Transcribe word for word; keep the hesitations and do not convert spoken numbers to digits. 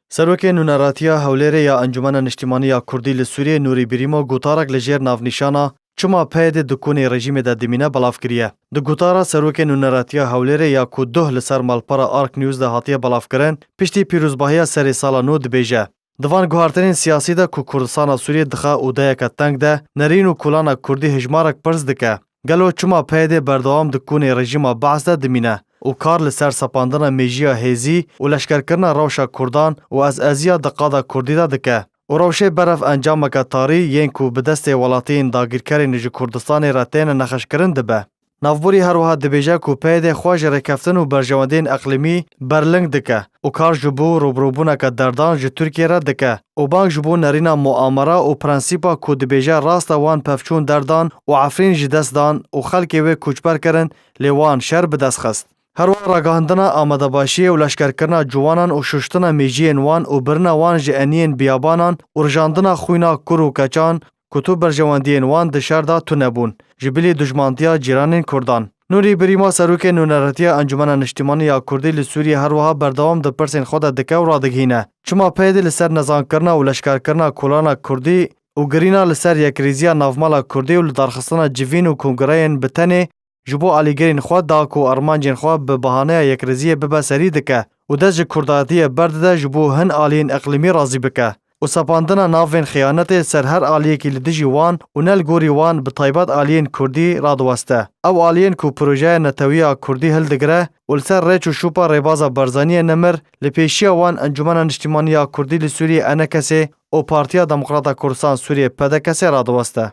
Serokê Nûneratiya Hewlêrê ya Encûmena Niştîmanî ya Kurdî li Sûriyê Nûrî Birîmo gotarek li jêr navnîşana "Çima P Y D di kûnê rejîmê de dimîne?" belav kiriye. Di gotara Serokê Nûneratiya Hewlêrê ya ku duh li ser malpera Ark News de hatiye belavkirin, piştî pîrozbahiya serê sala nû dibêje, Di van guhartinên siyasî de ku Kurdistana Sûriyê dixe odeyeke teng de, nerîn û kolana Kurdî hijmarek pirs dike, Gelo çima P Y D berdewam di kûnê rejîma Baas de dimîne û kar li ser sepandina mêjiya hêzî û leşkerkirina rewşa Kurdan û ezeziya di qada Kurdî de dike û rewşê berev encameke tarî yên ku bi destê welatiyên dagîrkerên ji Kurdistanê re têne nexweşkirin dibe? Navborî her wiha dibêje ku P Y D xwe ji rêkeftin û berjewendiyên eqlîmî berling dike û kar ji bo rûbirûbûneke derdan ji Tirkiyê re dike û bang ji bo nerîna muamera û prensîpa ku dibêje rast e wan pevçûn derdan û Efrîn ji dest dan û xelkê wê koçber kirin, lê wan şer bi dest xist. Her wiha ragihandina amadebaşiyê û leşkerkirina ciwanan û şuştina mêjiyên wan û birina wan ji eniyên biyabanan û rijandina xwîna kur û keçan ku tu berjewendiyên wan di şer de tune bûn, ji bilî dijmantiya cîranên Kurdan. Nûrî Birîma serokê Nûneratiya Encûmena Niştîmanî ya Kurdî li Sûriyê her wiha berdewam di pirsên xwe de dike û radigihîne, Çima P Y D li ser nezankirina û leşkerkirina kolana Kurdî û girîna li ser yekrêziya navmala Kurdî û lidarxistina civîn û kongreyên bi tenê ji bo alîgirên xwe da ku armancên xwe bi bahaneya yekrêziyê bibe serî dike û dest ji kurdatiyê berdide ji bo hin aliyên eqlîmî razî bike û sepandina navên xiyanetê ser her aliyekî li dijî wan û ne li gorî wan bi taybet aliyên Kurdî radiweste. Ew aliyên ku projeya netewî ya Kurdî hildigire û li ser rêç û şopa Rêbaza Barzaniyê nemir, li pêşiya wan Encûmena Niştîmanî ya Kurdî li Sûriyê, E N K S, û Partiya Demokrata Kurdistan Sûriyê, P D K S, radiweste.